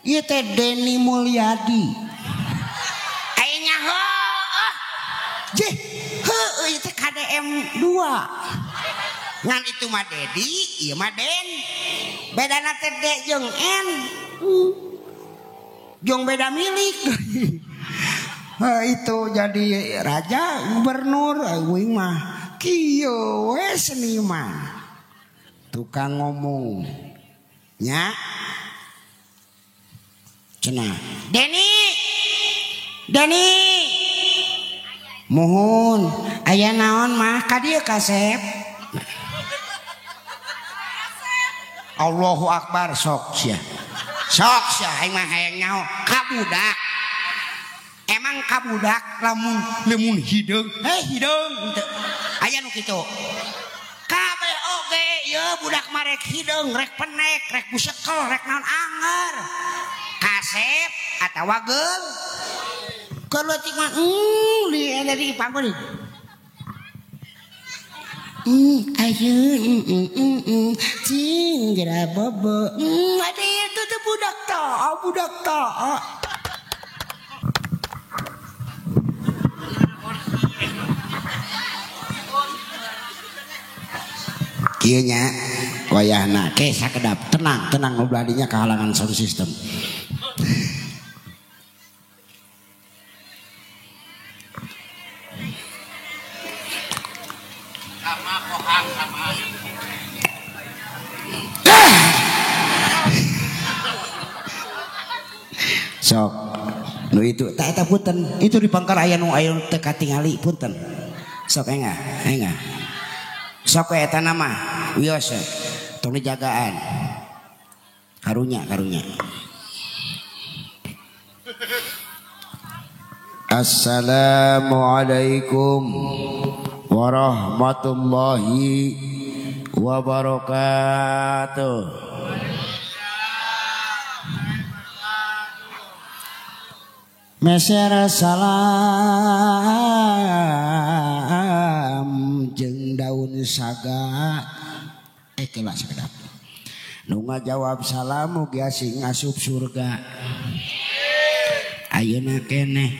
Ieu teh Deni Mulyadi. Aya nyaho. Jeh, heueuh ieu teh KDM 2. Ngan itu mah Dedi, ieu mah Den. Bedana teh D jeung N. Jeung beda milik. Itu jadi raja gubernur uing mah kieu we seniman. Tukang ngomong. Nya. Cenah. Deni. Deni. Muhun, aya naon mah ka dieu kasep. Allahu Akbar sok sia. Sok sia aing mah hayang nyaho ka budak. Emang ka budak lamun lemun hideung, hideung teu. Aya nu kitu. Kabeh oge ieu budak mah rek hideung, rek penek, rek busekel, rek naon anger. Kasep atawa geul. Keur leutik mah di dari panggon. Ayo cing geura bobo. Ada itu teh budak ta, budak ta. Kieu nya wayahna ke sakedap tenang tenang ngobrol kahalangan sound system. Sok nu itu tak eta punten itu di pangkar aya nu aya teu katingali punten. Sok engah engah. Sok eta nama wios tong dijagaan. Karunya karunya. Assalamualaikum warahmatullahi wabarakatuh. Meser salam jeung daun saga kelah sakedap. Nu ngajawab salam mugi asing asup surga. Ayeuna keneh.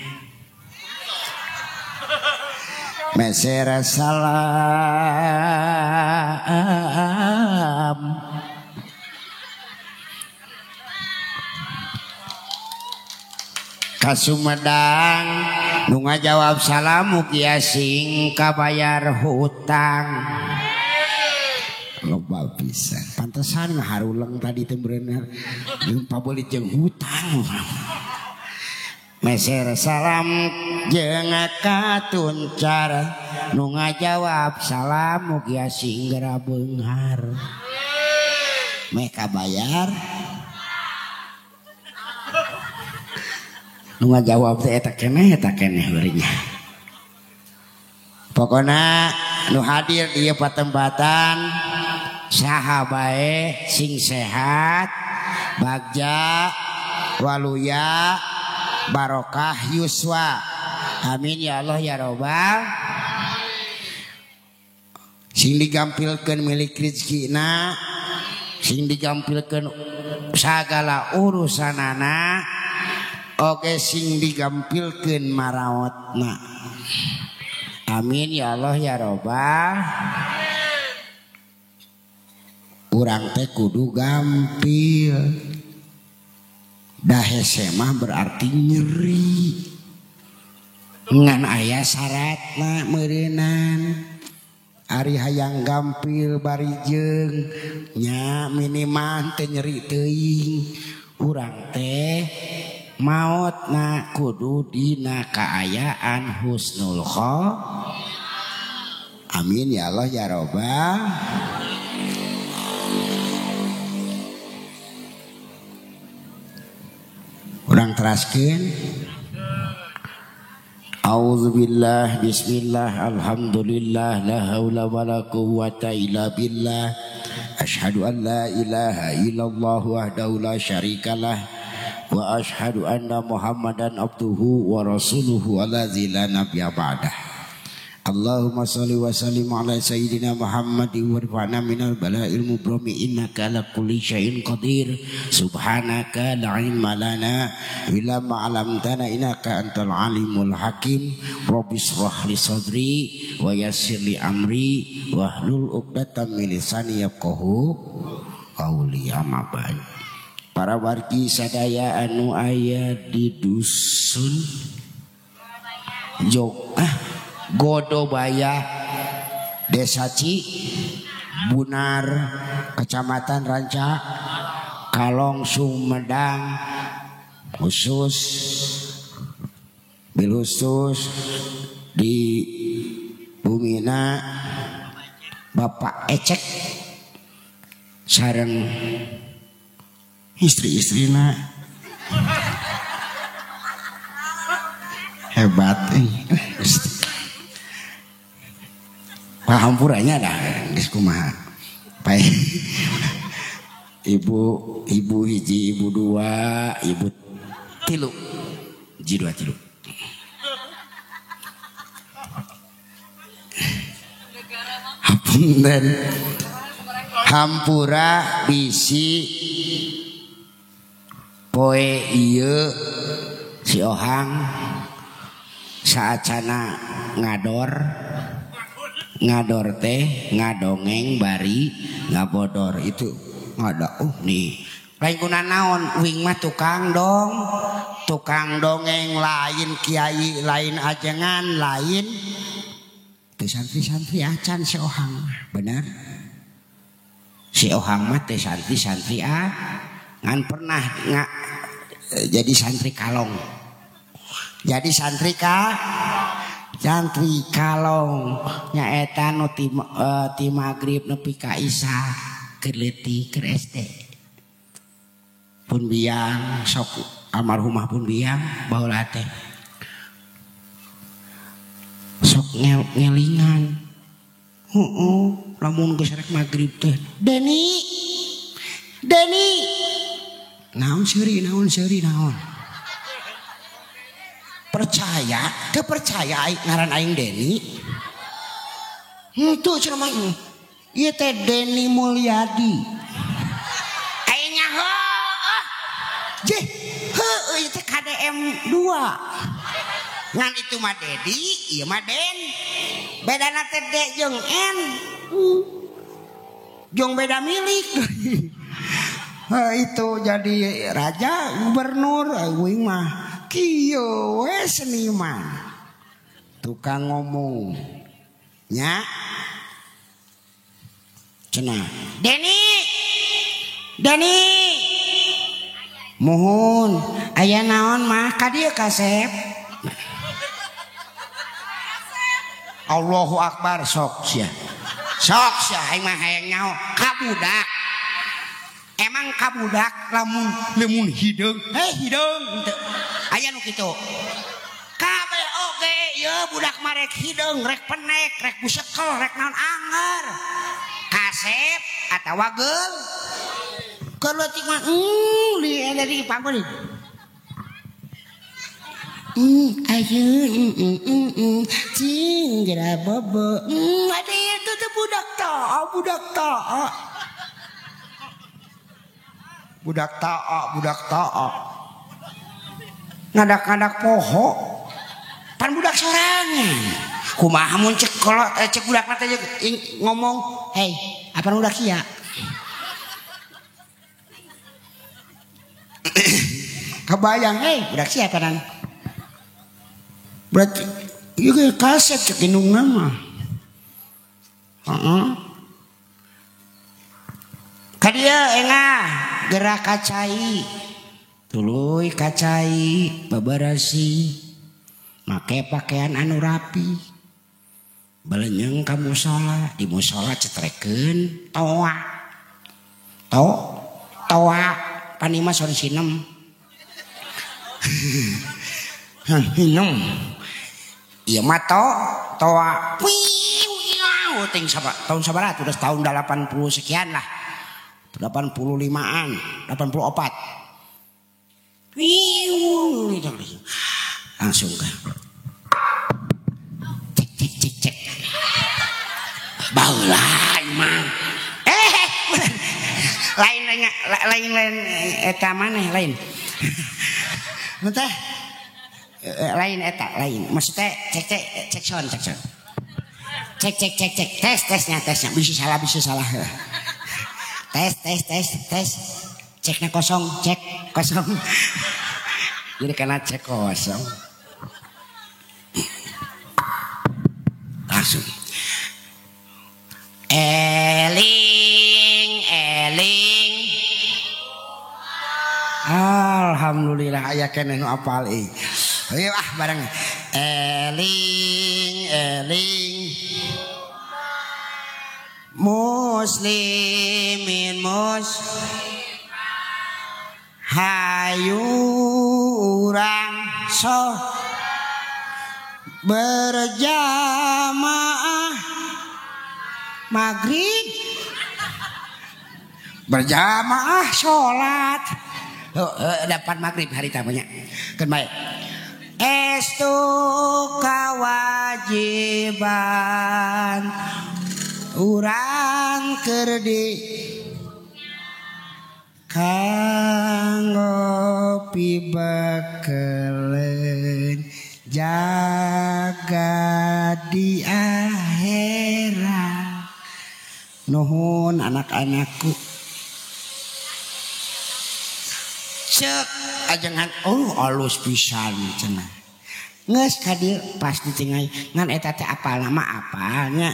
Meser salam ka Sumedang nu ngajawab salam mugi asing kabayar hutang. Loba pisan. Pantesan ngaharuleng tadi teh bener. Jeung pabelit jeung hutang. Meser salam jeung katuncar nu ngajawab salam mugi asing geura beunghar. Meh kabayar. Nu ngajawab teh eta keneh beureunnya. Pokona nu hadir di ieu patempatan saha bae sing sehat, bagja, waluya, barokah yuswa. Amin ya Allah ya robbal. Sing digampilkeun milik rezekina, sing digampilkeun sagala urusanana, oge sing digampilkeun maraotna. Amin ya Allah ya robbal. Urang teh kudu gampil. Dah hese mah berarti nyeri. Ngan aya syaratna meureunan. Ari hayang gampil bari jeung nya minimal teu nyeri teuing. Urang teh maotna kudu dina kaayaan husnul khotimah. Amin ya Allah ya robbal. Urang teraskeun. Auzubillah bismillah alhamdulillah la haula wala quwwata illa billah. Asyhadu an la ilaha illallah wahdahu la syarikalah wa asyhadu anna Muhammadan abduhu wa rasuluhu allazi la nabiyya ba'dah. Allahumma sholli wa sallim ala sayyidina Muhammadin warfa'na minal bala'il mubrami innaka ala kulli syai'in qadir. Subhanaka la ilma lana illa ma 'allamtana innaka antal alimul hakim. Rabbi shrah li sadri wa yassir li amri wahlul 'uqdatam min lisani yafqahu qawli. Amma ba'd. Para wargi sadaya anu aya di dusun Jog Godobaya, Desa Cibunar, Kecamatan Ranca Kalong, Sumedang, khusus bil khusus di Bumina Bapak Ecek sareng istri-istrina hebat. Pahampuranya dah geus kumaha. Ibu ibu hiji, ibu dua, ibu tilu. Hiji dua tilu. Hapunten. Hampura bisi poe ieu si Ohang saacana ngador. Ngador teh ngadongeng bari ngabodor itu ngada nih lain kuna naon wing mah tukang dong tukang dongeng lain kiai lain ajengan lain teh santri-santri acan si Ohang benar si Ohang mah teh santri-santri ah ngan pernah nggak jadi santri kalong jadi santri ka santri kalong nyaeta nu ti magrib nepi ka isya keur leutik keur SD pun biang sok almarhumah pun biang baheula teh sok ngelingan heueuh lamun geus rek magrib teh Deni Deni naon seuri naon percaya teu percaya aing ngaran aing Deni henteu cenah mah ieu teh Deni Mulyadi aing nyaho jeh heueuh ieu teh KDM 2 ngan itu mah Dedi ieu mah Den bedana teh D jeung N jeung beda milik. Itu jadi raja gubernur aing mah kieu we seniman tukang ngomong nya cenah Deni Deni muhun aya naon mah ka dieu kasep Allahu akbar sok sia aing mah hayang nyaho ka budak emang ka budak lamun lemun hideung hideung teu aya nu kitu kabeh oge ieu budak mah rek hideung rek penek rek busekel rek naon anger kasep atawa geul keur leutik mah li dari pangkon ayo cing geura bobo ada itu teh budak taa budak taa budak taa budak taa ngadak-ngadak poho pan budak sorangan kumaha mun cek kolot cek budak mah teh ngomong hei apa budak sia kebayang hei budak sia kanan berarti ieu ge kaset cek indungna mah heeh ka dieu engah gerak kacai tuluy kacai babarasi make pakaian anu rapi belenyeng ka musala di musala cetrekeun toa to toa panima son sinem hinem ieu mah to toa wiu ting saba tahun sabaraha udah tahun 80 sekian lah 85-an 84 langsung ke cek cek cek cek Lain lain lain eta maneh lain. Teh lain eta lain. Maksudnya cek cek cek sound cek sound. Cek cek cek cek tes tesnya tesnya bisa salah bisa salah. Tes tes tes tes ceknya kosong cek kosong. Jadi karena cek kosong. Langsung. Eling eling. Alhamdulillah aya keneh nu apal euy. Ayo ah bareng. Eling eling. Muslimin mus hayu urang so berjamaah maghrib berjamaah sholat dapat maghrib hari tamanya kan baik estu kewajiban urang keur di kanggo pibekeleun jaga di akhirat. Nuhun anak-anakku. Cek ajengan oh alus pisan cenah. Geus ka dieu pas ditingai ngan eta teh apal nama apalnya.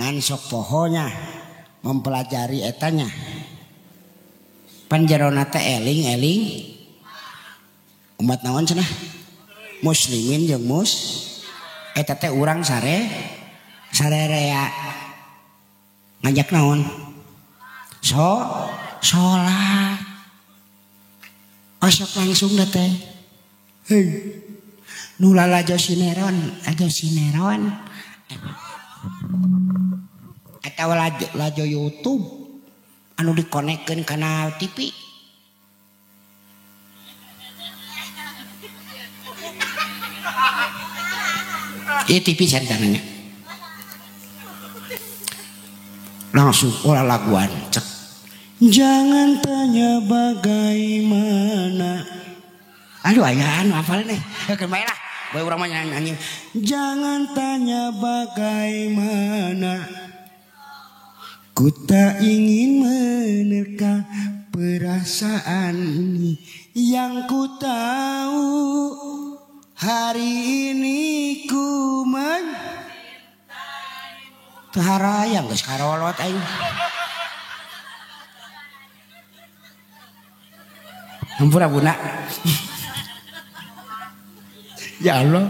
Ngan sok pohonya mempelajari etanya. Panjerona teh eling-eling umat naon cenah? Muslimin jeung mus eta teh urang sare sarerea ngajak naon? So salat. Osok langsung da teh. Hei. Nu lalajo sineron, aja sineron. Atau lajo YouTube anu dikonekkeun kana TV. Ieu TV santananya. Langsung ulah laguan cek. Jangan tanya bagaimana. Aduh aya anu hafal nih. Keun bae lah. Bae urang mah nyanyi. Jangan tanya bagaimana. Ku tak ingin menerka perasaan ini. Yang ku tahu hari ini ku men teu harayang geus karolot aing. Hampura bunda. Ya Allah.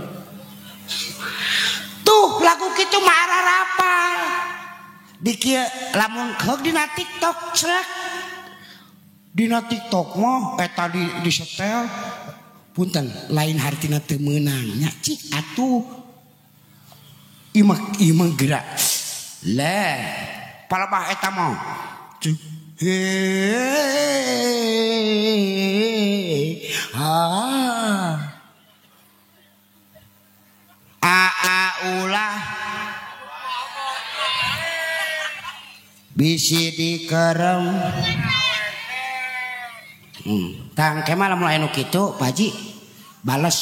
Tuh lagu kitu mah ararapal. Di kieu lamun keuk dina TikTok srek. Dina TikTok mah eta di disetel punten lain hartina teu meunang nya cik atuh. Imah imah gerak. Lah palebah eta mah. He ha a a ulah bisi dikerem. Tang kemal lamun aya nu kitu Pak Haji bales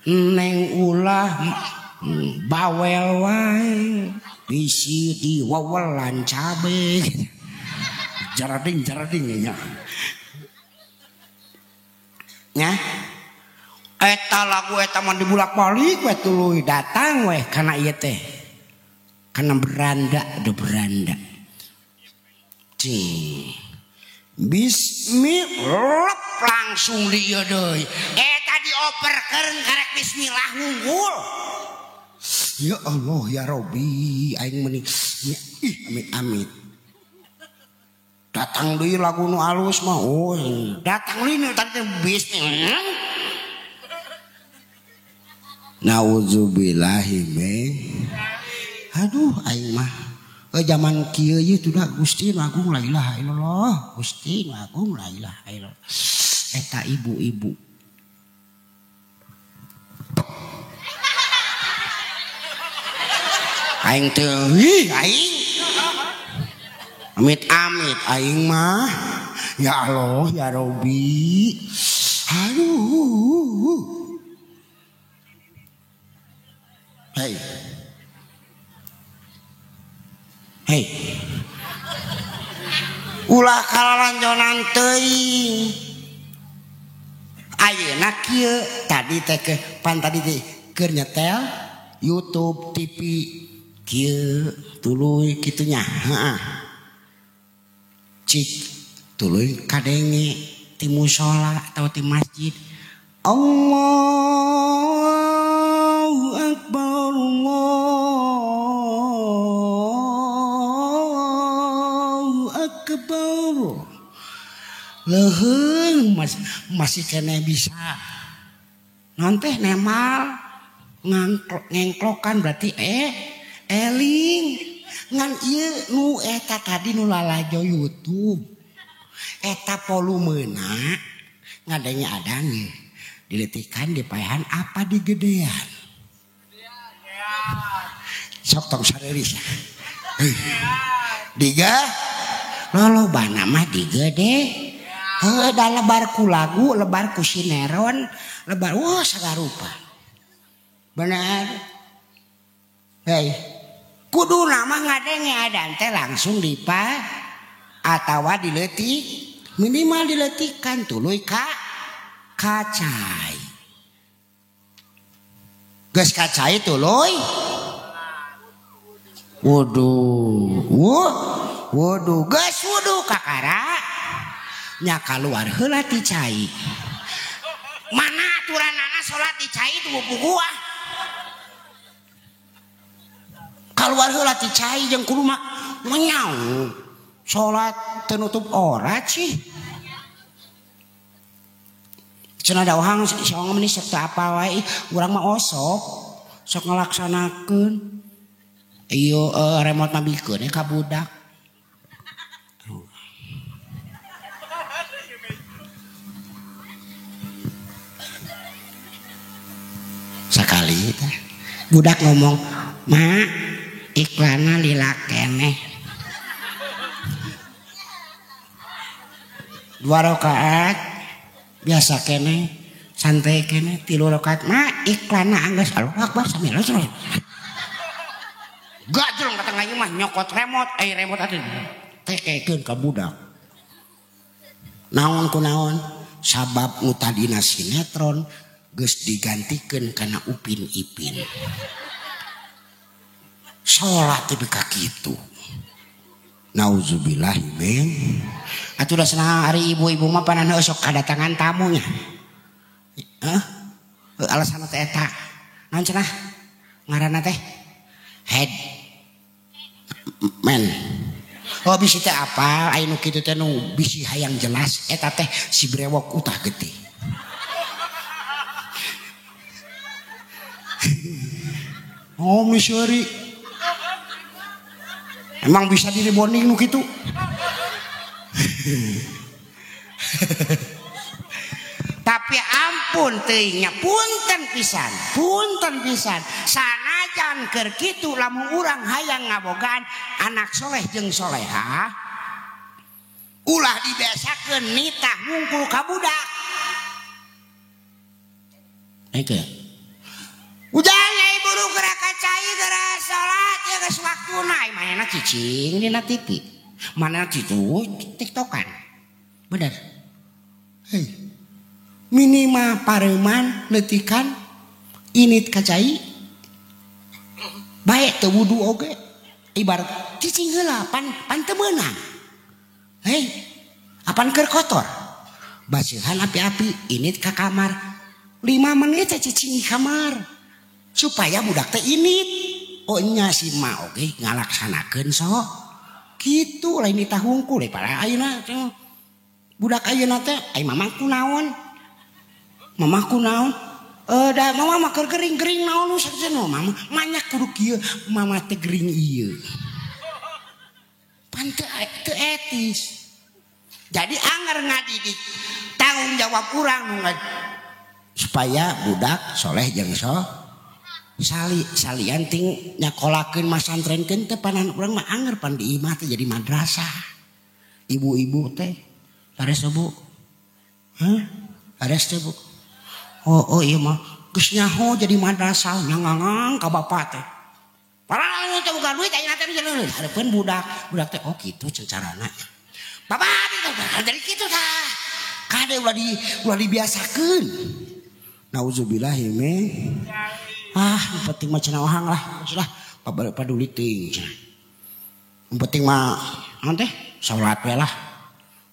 neng ulah bawel wae bisi diwawelan cabe. Jarading jarading nya. Nya eta lagu eta mah dibulak-balik we tuluy datang we kana ieu teh. Kana beranda do beranda. Cing. Bismillah langsung di ieu deui. Eta dioperkeun karek bismillah ngunggul. Ya Allah ya Robi aing meuni ih amit amit. Datang deui lagu nu alus mah oh datang deui nu tadi bismillah. Nauzubillahi min. Aduh aing mah zaman kieu ieu tuh da Gusti nu agung la ilaha illallah, Gusti nu agung la ilaha illallah. Eta ibu-ibu. Aing teh aing. Amit-amit aing mah. Ya Allah, ya Robi. Aduh. Hei. Hei. Ulah kalalanjonan teuing. Ayeuna kieu tadi teh pan tadi teh keur nyetel YouTube TV kieu tuluy kitu nya. Heeh. Cik tuluy kadenge ti mushola atau ti masjid. Allahu Akbar, Allahu Akbar. Leuheung masih kene bisa. Non teh nemal ngengklokan berarti eling. Ngan ieu nu eta tadi nu lalajo YouTube. Eta volumena ngadenge adang diletikan dipaehan apa digedean. Sok tong sareuris. Diga lolobana mah digede. Heuh da lebar ku lagu, lebar ku sineron, lebar wah sagarupa. Bener. Hei. Kuduna mah ngadenge adan teh langsung dipa atawa diletik, minimal diletikan tuluy ka kacai. Geus kacai tuluy. Wudu. Wudu geus wudu kakara nya kaluar heula ti cai. Mana aturanana salat di cai teu buku ah. Kaluar heula ti cai jeung kudu mah menyau. Salat teu nutup orat sih. Cenah dawang saong meni sok teu apa wae, urang mah osok sok ngalaksanakeun. Ieu remote mah bikeun ka budak. Sakali teh budak ngomong, "Ma, iklanna lila keneh." 2 rakaat biasa keneh, santai keneh, 3 rakaat, "Ma, iklanna anggeus Allahu Akbar sambil." Gajrong ka tengah ieu mah nyokot remote, remote atuh tekekeun ka budak. Naon ku naon? Sabab nu tadina sinetron geus digantikeun kana Upin Ipin. Salat teh ka kitu. Nauzubillahi min. Atuh da cenah ari ibu-ibu mah panana sok kadatangan tamunya. Heuh. Alasanna teh eta. Naon cenah? Ngaranna teh head man. Oh bisi teh apa? Aya nu kitu teh nu bisi hayang jelas eta teh si brewok utah getih. Oh miseri. Emang bisa di rebonding nu kitu? Tapi ampun teuing nya, punten pisan, punten pisan. Sanajan keur kitu lamun urang hayang ngabogaan anak soleh jeung solehah, ulah dibiasakeun nitah ngungkul ka budak. Oke. Ujang ai buru geura ka cai geura salat ya geus waktuna ai manehna cicing dina TV. Manehna kitu tiktokan. Bener. Hei. Minimal pareuman leutikan init ka cai. Bae teu wudu oge. Ibarat cicing heula pan teu meunang. Hei. Apan keur kotor. Basihan api-api init ka kamar. 5 menit teh cicing di kamar. Supaya budak teh init. Oh nya si ma oge ngalaksanakeun sok. Kitu lain ditah hungkul para ayeuna budak ayeuna teh ai mamah ku naon? Mamah ku naon? Da mama mah keur gering-gering naon nu sajenna mama manyak kudu kieu mama teh gering ieu. Pan teu etis. Jadi anger ngadidik tanggung jawab urang supaya budak soleh jeung so. Salian ting nyakolakeun masantrenkeun teh panan urang mah anger pan di imah teh jadi madrasah. Ibu-ibu teh lares teh Bu. Hah? Lares teh Bu. Oh iya mah geus nyaho jadi madrasah ngangang ka bapak teh. Parang teh boga duit ayeuna teh hareupeun budak. Budak teh oh kitu carana. Bapak teh jadi kitu tah. Kade ulah dibiasakeun. Nauzubillahi min. Ah, nu penting mah cenah ohang lah, sudah paduli teuing cenah. Nu penting mah naon teh? Salat we lah.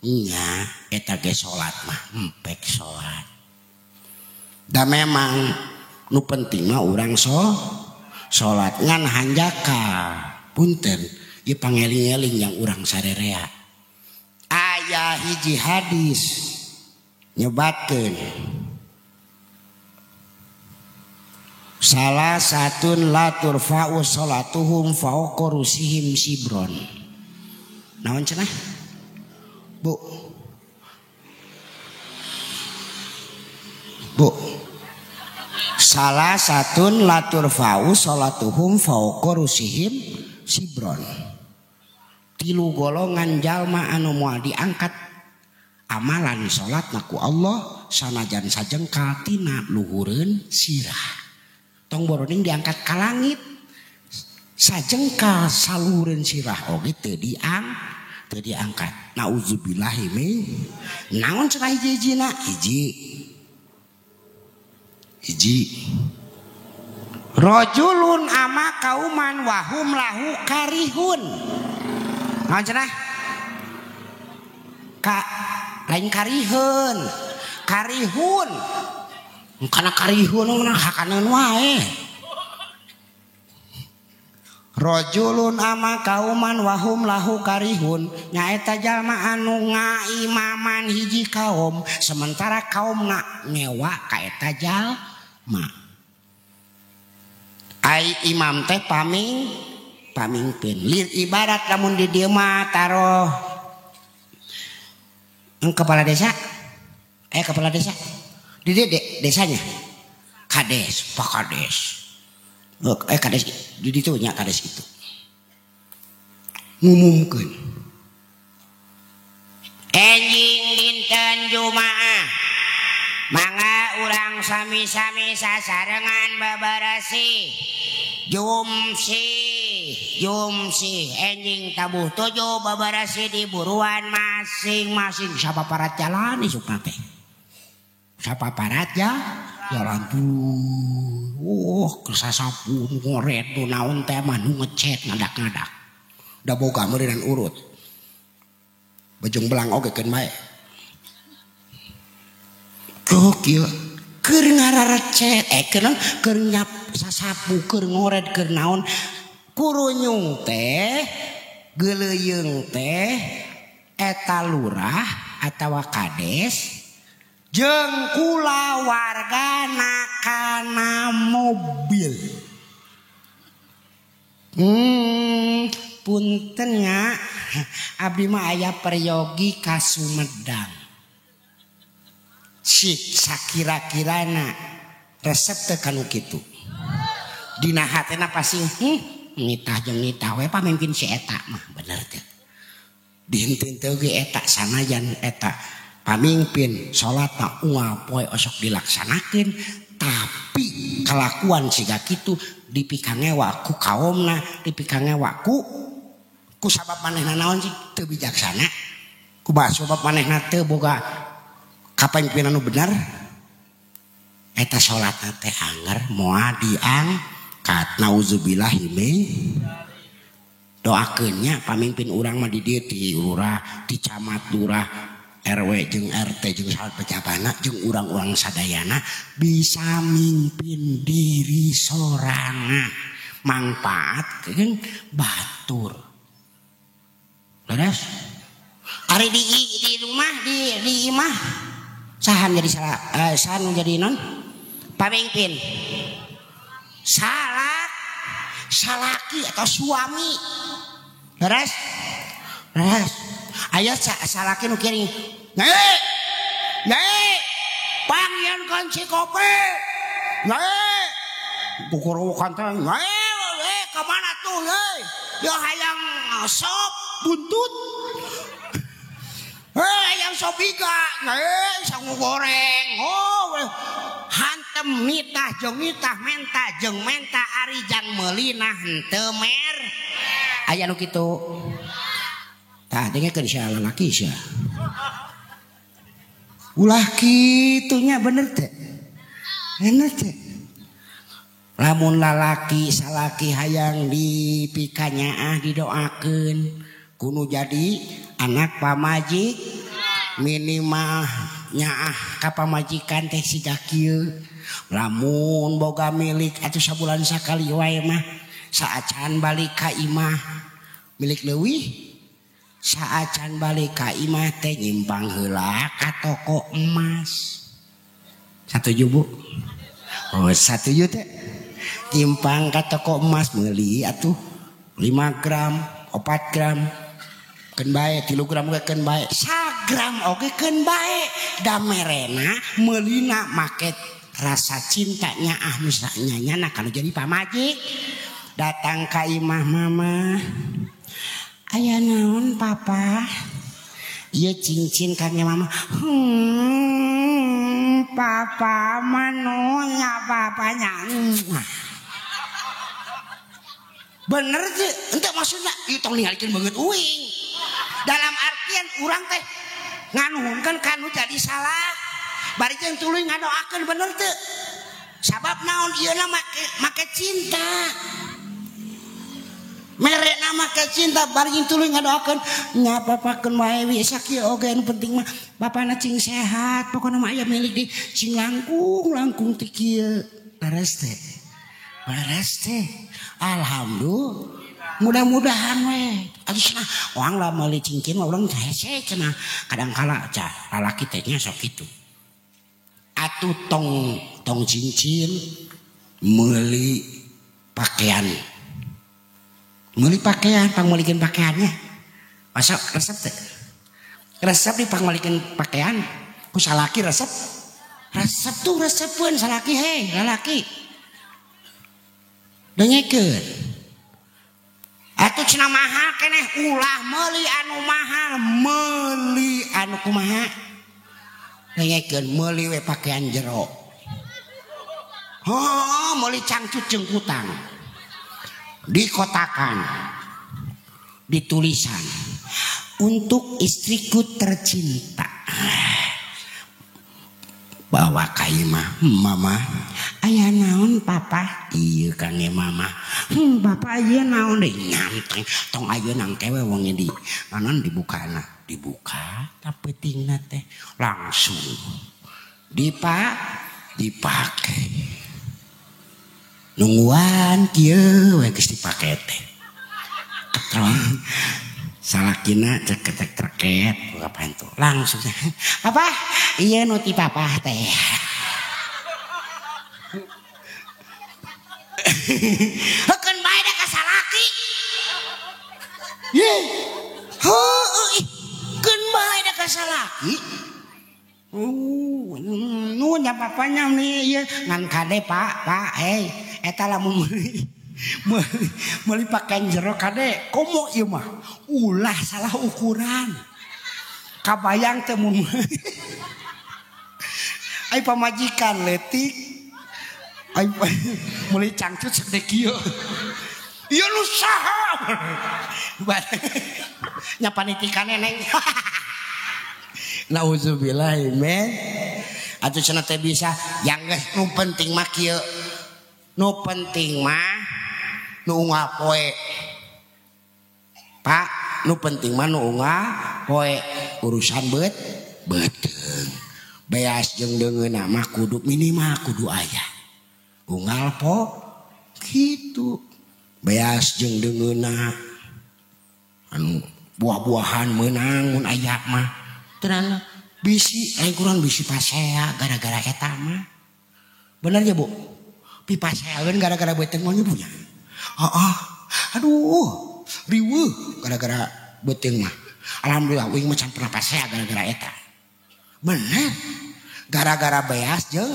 Nya eta ge salat mah empek salat. Da memang nu penting mah urang salat ngan hanjaka punten ieu pangeling-eling yang urang sarerea. Aya hiji hadis nyebatkeun salah satun la turfa'u salatuhum fawqa rusihim sibron. Naon cenah? Bu. Bu. Salah satun la turfa'u salatuhum fawqa rusihim sibron. Tilu golongan jalma anu moal diangkat amalan salatna ku Allah sanajan sajengkal tina luhureun sirah. Tong boroning diangkat ka langit sajengkal salureun sirah oge teu diangkat. Nauzubillahi min. Naon cenah hiji-hijina? Hiji. Hiji. Rajulun ama kauman wahum lahu karihun. Naon cenah? Ka lain karihun. Karihun. Kana karihun mah hakaneun wae. Rajulun ama kauman wahum lahu karihun nyaeta jalma anu ngaimaman hiji kaum sementara kaumna ngewa ka eta jalma. Ai imam teh pamingpin. Lir ibarat lamun di dieu mah taruh kepala desa. Kepala desa. Di desanya kades, pak kades. Kades di ditu nya kades itu. Ngumumkeun. Enjing dinten Jumaah. Mangga urang sami-sami sasarengan babarasi. Jumsi enjing tabuh tujuh babarasi di buruan masing-masing sapaparat jalan isukna teh. Sapaparat ya jalan tuh kesasapu ngoret tuh naon teh mah nu ngecet ngadak-ngadak. Da boga meureun urut. Bejong belang oge keun bae. Gokil keur ngararecet keur nyap sasapu keur ngoret keur naon kurunyung teh geuleuyeung teh eta lurah atawa kades jeung kulawargana kana mobil. Punten nya abdi mah aya peryogi ka Sumedang. Sik sakira-kirana resep teu kanu kitu. Dina hatena pasti nitah jeung nitah we pamimpin si eta mah bener teu. Dihenteu teu ge eta sanajan eta pamimpin salatna unggal poe osok dilaksanakeun tapi kalakuan siga kitu dipikangewa ku kaomna dipikangewa ku sabab manehna naon sih teu bijaksana ku sabab manehna teu boga kapamimpinan nu bener eta salatna teh anger moal diangkat. Nauzubillahi min. Doakeun nya pamimpin urang mah di dieu ti lurah ti camat lurah RW jeung RT jeung salat pejabana jeung urang-urang sadayana bisa mimpin diri sorangan mangpaatkeun batur. Leres? Ari di rumah di imah sahan jadi salah sahan jadi non pamimpin. Salah salaki atau suami. Leres? Leres. Aya salaki nu kiring. Nyai! Nyai! Pangieun kunci kopi. Nyai! Pukorowokan teh ka mana tuh ya hayang sop buntut. Hayang sop iga, sangu goreng. Oh, hantem nitah jeung nitah menta jeung menta ari jang meulina henteu mer. Aya nu kitu. Tah dengekeun sia lalaki sia. Ulah kitunya bener teh. Bener teh. Lamun lalaki salaki hayang dipikanyaah didoakeun kudu jadi anak pamajik minimal nyaah ka pamajikan teh siga kieu. Lamun boga milik atuh sabulan sakali wae mah saacan balik ka imah milik leuwih saacan balik ka imah teh nyimpang heula ka toko emas. Satuju Bu? Oh satuju teh. Nyimpang ka toko emas meuli atuh 5 gram, 4 gram keun bae, 3 gram ge keun bae, 1 gram oge keun bae. Da merena meulina make rasa cinta nyaah misalnya nyana kalau jadi pamajik. Datang ka imah mama. Aya naon papa? Ieu cincin kangge mama. Papa manonya papanya. Bener sih, ente maksudnya ieu tong ningalikeun beungeut uing. Dalam artian urang teh nganuhunkeun kanu jadi salah. Bari jeung tuluy ngadoakeun bener teu? Sabab naon ieu na make cinta. Merena make cinta bari jeung tuluy ngadoakeun nya papakeun wae wi sakieu oge nu penting mah bapana cing sehat pokona mah aya milik di cing langkung ti kieu. Beres teh. Beres teh. Alhamdulillah. Mudah-mudahan we. Atuh cenah urang lah meuli cincin mah urang hese cenah. Kadang kala cah lalaki teh nya sok kitu. Atuh tong cincin meuli pakaian. Meuli pakaian, pangmeulikeun pakaiannya. Masa resep teh? Resep dipangmeulikeun pakaian ku salaki resep. Resep tuh resepeun salaki hei, lalaki. Dengekeun. Atuh cenah mahal keneh ulah meuli anu mahal, meuli anu kumaha? Dengekeun meuli we pakaian jero. Heuh, meuli cangcut jeung kutang. Dikotakan, ditulisan untuk istriku tercinta. Bawa ka imah mama. Aya naon papa? Ieu kangge mama. Papa ieu naon deui nyanteng tong ayeuna nang kewe wong di naon dibukana. Dibuka tapeutingna teh langsung dipake. Nungguan kieu we geus dipake teh. Ketron salakina ceketek treket buka pintu langsung. Papa, ieu nu ti papa teh. Heukeun bae da ka salaki. Ye. Heueuh, keun bae da ka salaki. Nuhun nya papanya nih ieu ngan kade Pak, Pak, hei eta lamun meuli pakaian jero kade komo ieu mah ulah salah ukuran. Kabayang teh mun ai pamajikan leutik ai meuli cangcut sagede kieu. Ieu nu saha? Nya panitika neneng. Nauzubillah min. Atuh cenah teh bisa yang geus nu penting mah kieu. Nu penting mah nu unggal poe. Pak, nu penting mah nu unggal poe urusan beuteung. Beas jeung deungeunna mah kudu minimal kudu aya. Unggal po kitu. Beas jeung deungeunna anu buah-buahan meunang mun aya mah. Tenang bisi lain kurang bisi pasea gara-gara eta mah. Bener ya Bu? Pipaseaeun gara-gara beuteung mah punya. Heeh. Aduh, riweuh gara-gara beuteung mah. Alhamdulillah uing mah can pernah pasea gara-gara eta. Bener. Gara-gara beas jeung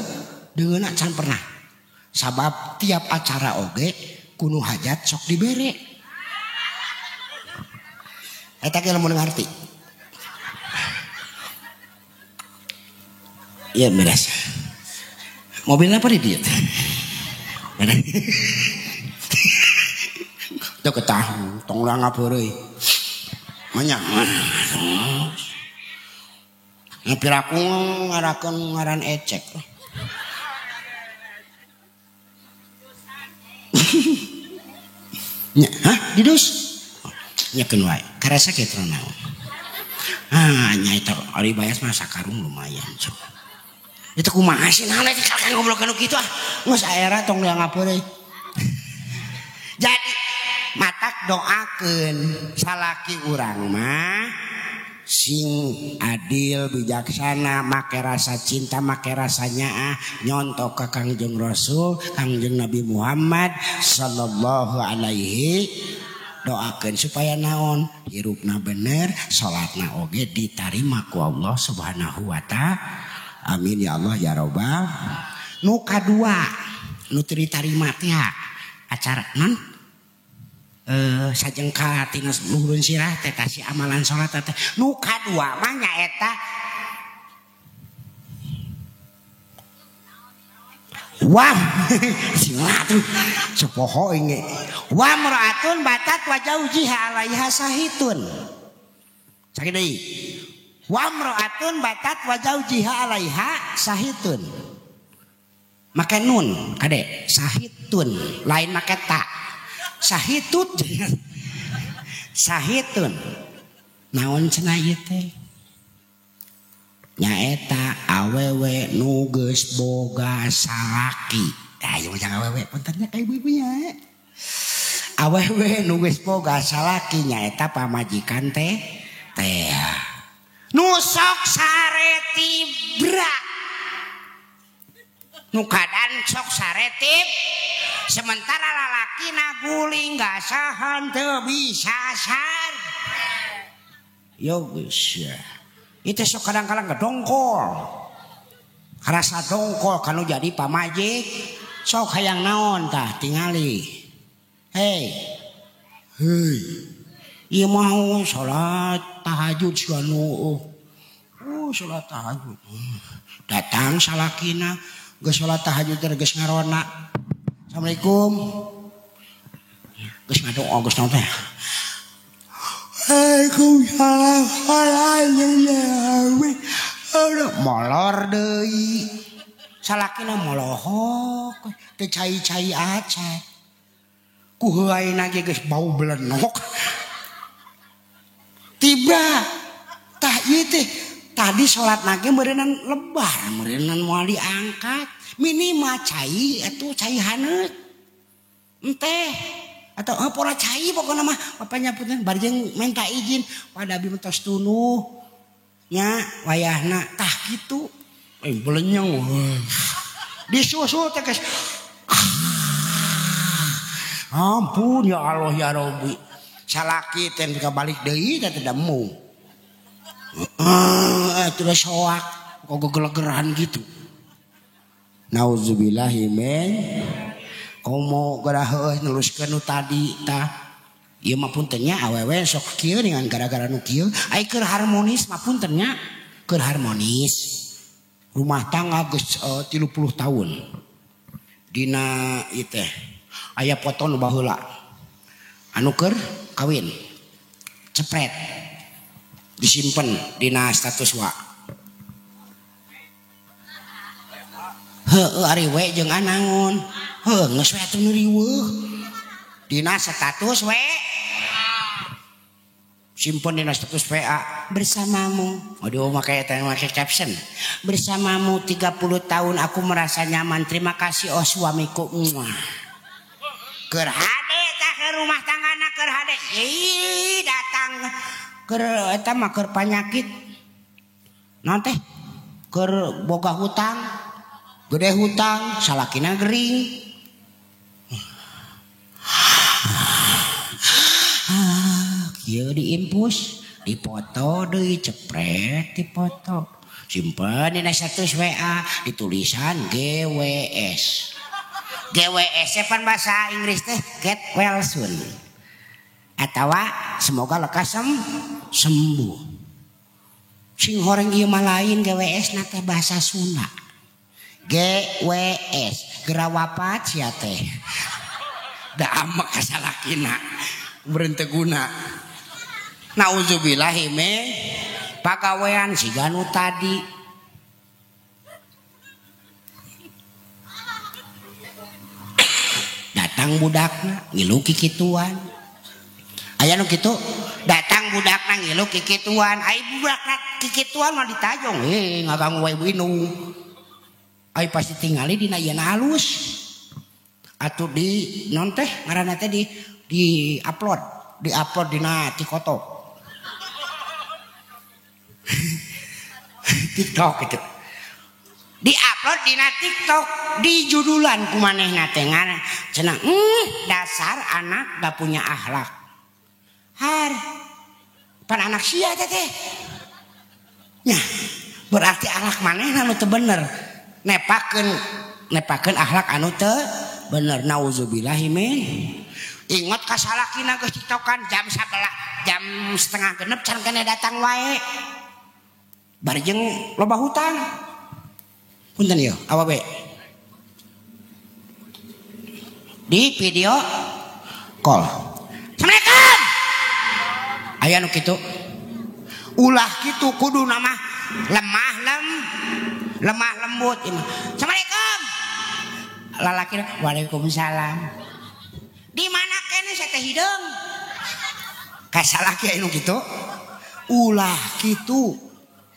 deungeunna can pernah. Sabab tiap acara oge kuno hajat sok dibere. Eta ge lamun ngarti. Iya beres. Mobil apa di dieu? Teu ketah tong urang ngapeureuy. Manya. Ngapiraku ngarakeun ngaran ecek. Nya, hah? Didus? Nyakeun wae. Karasa kitu naon. Ah, nya eta ari bayas mah sakarung lumayan. Itu kumaha sih naon eta kan goblok anu kitu ah. Geus aera tong diangapeureuy. Jadi matak doakeun salaki urang mah sing adil bijaksana make rasa cinta make rasa nyaah nyontok ka Kangjeng Rasul Kangjeng Nabi Muhammad sallallahu alaihi doakeun supaya naon hirupna bener salatna oge ditarima ku Allah Subhanahu wa taala. Amin ya Allah ya robbal. Nu kadua nu teu ditarima teh acara non sajengkal tina luhureun sirah teh tasi amalan salat teh nu kadua mah nyaeta wam sing atuh sepoho inge wa mraatun batat wa jaujiha alaiha sahitun sakit deui wa mraatun batat wa jaujiha alaiha sahitun make nun kade sahitun lain make ta sahitut sahitun naon cenah ieu teh nyaeta awewe nu geus boga salaki. Tah ieu mah jangan awewe punten nya ka ibu-ibu nya. Awewe nu geus boga salaki nyaeta pamajikan teh teh nu sok sare tibra nu kadan sok sare tib sementara lalaki na guling gasahan teu bisa sar. Yo geus ya. Itu sok kadang-kadang ngedongkol. Karasa dongkol kanu jadi pamajik sok hayang naon tah tingali. Hei. Hei. Ieu mah salat tahajud siga nu. Salat tahajud. Datang salakina geus salat tahajud teh geus ngarona. Assalamualaikum. Geus ngadoa geus naon teh. Waalaikumsalam. Molor deui. Salakina molohok teu cai-cai acan. Ku heuaina ge geus bau belenok. Tiba tah ieu teh tadi salatna ge meureunnan lebar, meureunnan moal diangkat. Minimal cai atuh cai haneut. Enteh atau pola cai pokokna mah bapaknya punten bari jeung minta izin pada abi tos tunuh nya wayahna tah kitu belenyeng disusul teh geus ampun ya Allah ya Rabbi salaki teh balik deui teh teu demu terus soak kok gegelegeran gitu. Nauzubillahi min komo gerah heuh neruskeun nu tadi tah ieu mah punten nya awewe sok kieu dengan gara-gara nu kieu ai keur harmonis mah punten nya keur harmonis rumah tangga geus 30 tahun dina ieu teh aya foto nu baheula anu keur kawin cepret disimpen dina status wa heueuh ari we jeung anangon heuh geus we atuh nu riweuh dina status we simpen dina status WA bersamamu. Aduh make eta make caption bersamamu 30 tahun aku merasa nyaman terima kasih oh suamiku. Muah keur hade tah ke rumah tanggana keur hade ih datang keur eta mah keur panyakit naon teh keur boga hutang gede hutang salakina gering. Kieu diimpus dipoto deui cepret dipoto simpen dina status WA ditulisan GWS GWS pan bahasa Inggris teh get well soon. Atawa semoga lekas sembuh. Sing horeng ieu mah lain GWS na teh bahasa Sunda. GWS geura wapat sia teh. Da amek ka salakina beureun teu guna. Nauzubillahi min pagawean siga nu tadi. Datang budakna ngilu kikituan. Aya nu kitu datang budakna ngilu kikituan. Ai budakna kikituan mah ditajong, ngaganggu wae ibu indung. Ai pasti tingali dina ieu halus. Atuh di non teh ngaranna teh di upload dina TikTok. TikTok gitu. Di-upload dina TikTok, di judulan ku manehna teh ngaran cenah dasar anak gak punya akhlak. Har pan anak sia teh. Nya berarti akhlak manehna nu teu bener. Nepakeun akhlak anu teu bener. Nauzubillahi min. Ingat ka salakina geus tiktokan jam 11, jam 5:30 can kene datang wae. Bari jeung loba hutang. Punten ieu awewe. Di video call. Assalamualaikum. Aya nu kitu. Ulah kitu kudu nama lemah lembut. Assalamualaikum. Lalaki waalaikumsalam. Di mana kene saya teh hideung? Ka salaki aya nu kitu. Ulah kitu.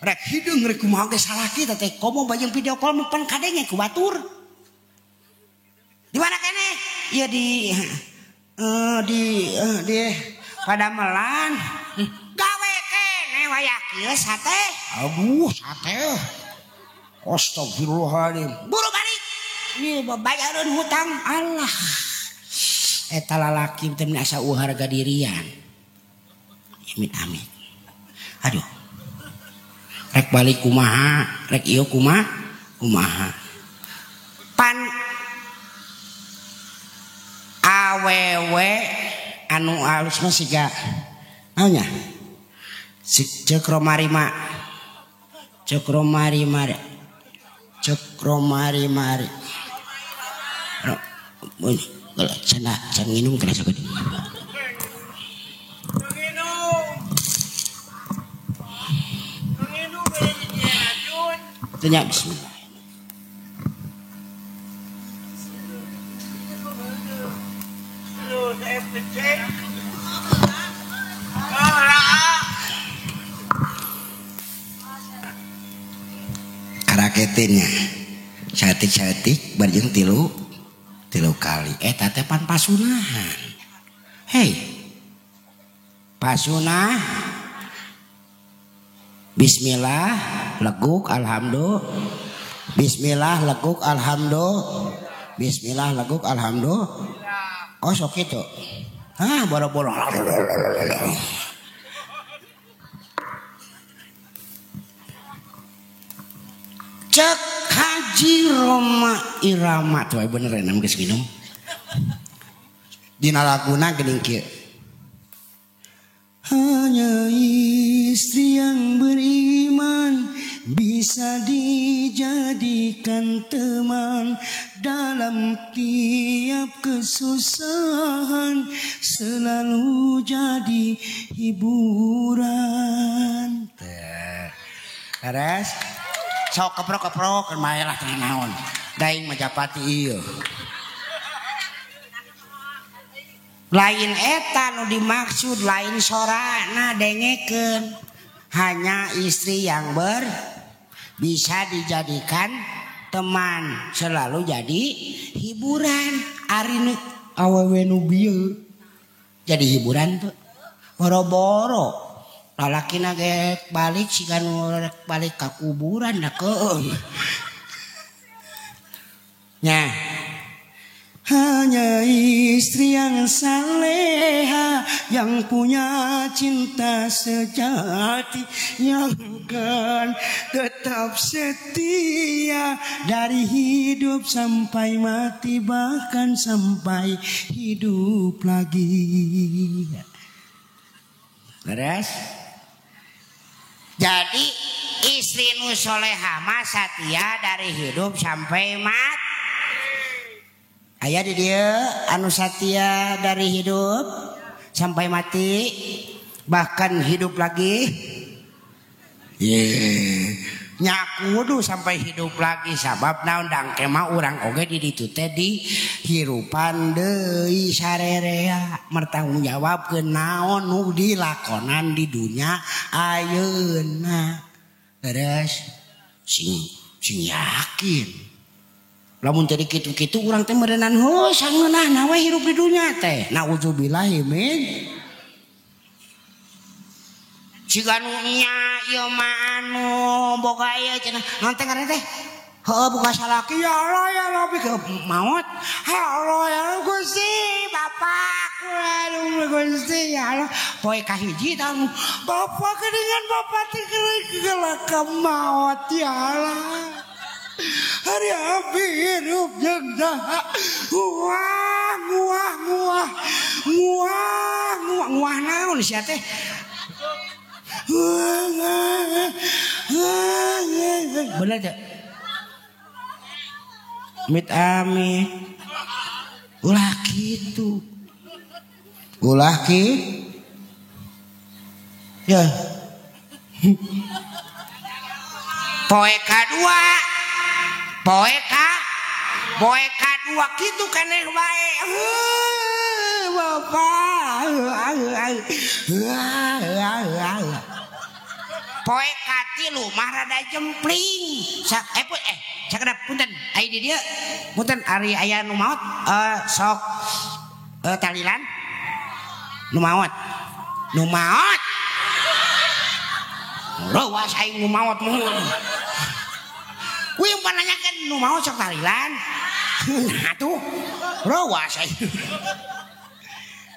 Rek hideung rek kumaha ge salaki teh komo bajeng video call mah pan kadenge ku batur. Di mana kene? Ya di padamelan. Gawe kene wayah kieu sate. Aduh sate. Astagfirullahaladzim. Buru balik. Ieu bayareun hutang. Allah. Eta lalaki teh asa harga dirian. Amit amit. Aduh. Rek balik kumaha, rek ieu kumaha. Pan awewe anu alus mah siga naonnya? Cek romarima. Cek romarimari. Cek romarimari. Cenah can nginum kana sakedik. Tanya bismillah. Karaketinnya saeutik-saeutik barjeng tilu kali. Eta teh pan pasunahan. Hei. Pasunah. Bismillah leguk alhamdulillah. Bismillah leguk alhamdulillah. Bismillah leguk alhamdulillah. Oh sok kitu. Hah boro-boro. Cek Haji Roma Irama tuh bener ya geus minum. Dina laguna geuning kieu. Hanya istri yang beriman bisa dijadikan teman dalam tiap kesusahan, selalu jadi hiburan. Beres? Sok keprok-keprok mae lah teu naon. Daing majapati ieu. Lain eta nu dimaksud, lain sorana dengekeun. Hanya istri yang bisa dijadikan teman, selalu jadi hiburan. Ari nu awewe nu bieu jadi hiburan tuh. Boro-boro lalakina ge balik siga nu rek balik ka kuburan da keung. Nya. Hanya istri yang saleha yang punya cinta sejati, yang kan tetap setia dari hidup sampai mati, bahkan sampai hidup lagi. Beres? Jadi istri nu soleha mah satia dari hidup sampai mati. Aya di dia anu satia dari hidup sampai mati, bahkan hidup lagi. Ye, nya kudu sampai hidup lagi sabab naon dangke mah urang oge di ditu teh di hirupan deui sarerea mertanggung jawabkeun naon nu dilakonan di dunya ayeuna. Beres sing yakin. Lamun jadi kitu-kitu urang teh meureunan heuh sangeunahna we hirup di dunya teh. Nauzubillahi min. Siga nu nya ieu mah anu boga ieu cenah. Naon teh ngaranna teh? Heuh boga salaki ya Allah ya Rabbi ke maot. Ya Allah ya Gusti Bapak aduh Gusti ya Allah. Poe kahiji tah Bapak geuningan Bapak teh keur maot ya Allah. Hari abi hirup jeung saha nguah nguah nguah nguah nguah nguah naon sia teh. Bener teh? Amit amit. Ulah kitu. Ulah ki. Ya. Poe kadua. Poe kadua kitu keneh wae. Bapak. Poe katilu mah rada jempling. Sakedap punten aya di dieu. Punten ari aya nu maot sok talilan. Nu maot. Nu maot. Rawas aing nu maot mun. Wih pananyakeun nu maot sok talilan. Nah tuh rawas aing.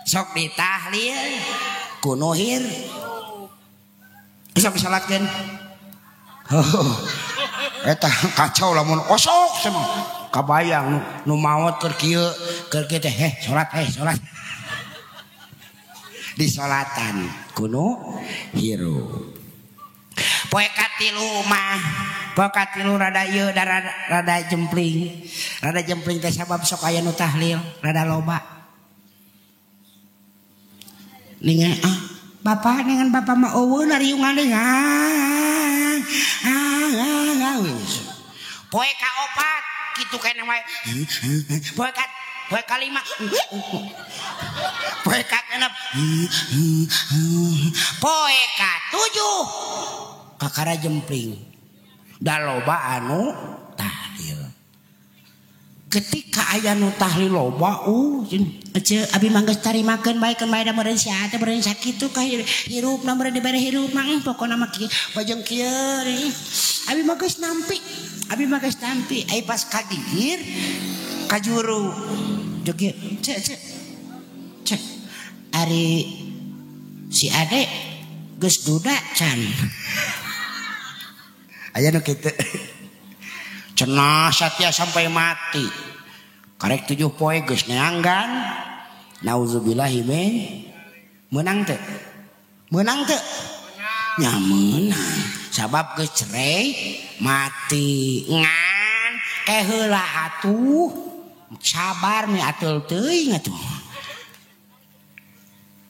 Sok ditahlil ku nu hir. Bisa disalatkeun. Eta kacau lamun osok semua. Kabayang nu maot keur kieu teh heh salat salat. Disolatan ku nu hirup. Poe katilu mah, poe katilu rada ieu rada jempling. Rada jempling teh sabab sok aya nu tahlil, rada loba. Ningan ah bapak dengan bapak mah eueuh nariungan deui. Poe kaopat kitu keneh wae. Poe kalima. Poe kagenep. Poe katujuh. Kakara jempling. Da loba anu tahlil. Ketika aya nu tahlil loba ece abi mah geus tarimakeun bae keun bae da meureun sia teh meureun sakitu ka hirupna meureun dibere hirup mah pokona mah kieu bajeng kieu abi mah geus nampi abi mah geus nampi ai pas kagigir ka juru jeung cek cek cek ari si ade geus duda can aya nu kitu. Cenah satia sampai mati. Karek 7 poe geus neanggan. Nauzubillahi min. Meunang teu? Meunang teu? Nya meunang. Sabab geus cerai mati. Ngan ke heula atuh. Sabar mi atul teuing atuh.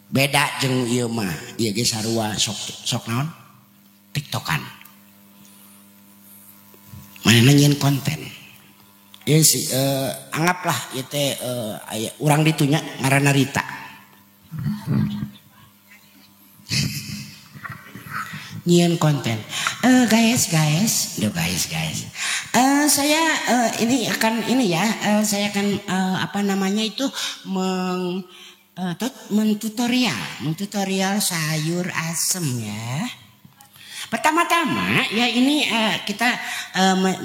Beda jeung ieu mah. Ieu ge sarua sok sok naon? TikTokan. Mana nyieun konten. Ieu si anggaplah ieu teh aya urang ditunya ngaranna Rita. Nyieun konten. Guys, guys, duh guys, guys. Saya ini akan ini ya, saya akan apa namanya itu mentutorial sayur asem ya. Pertama-tama ya ini kita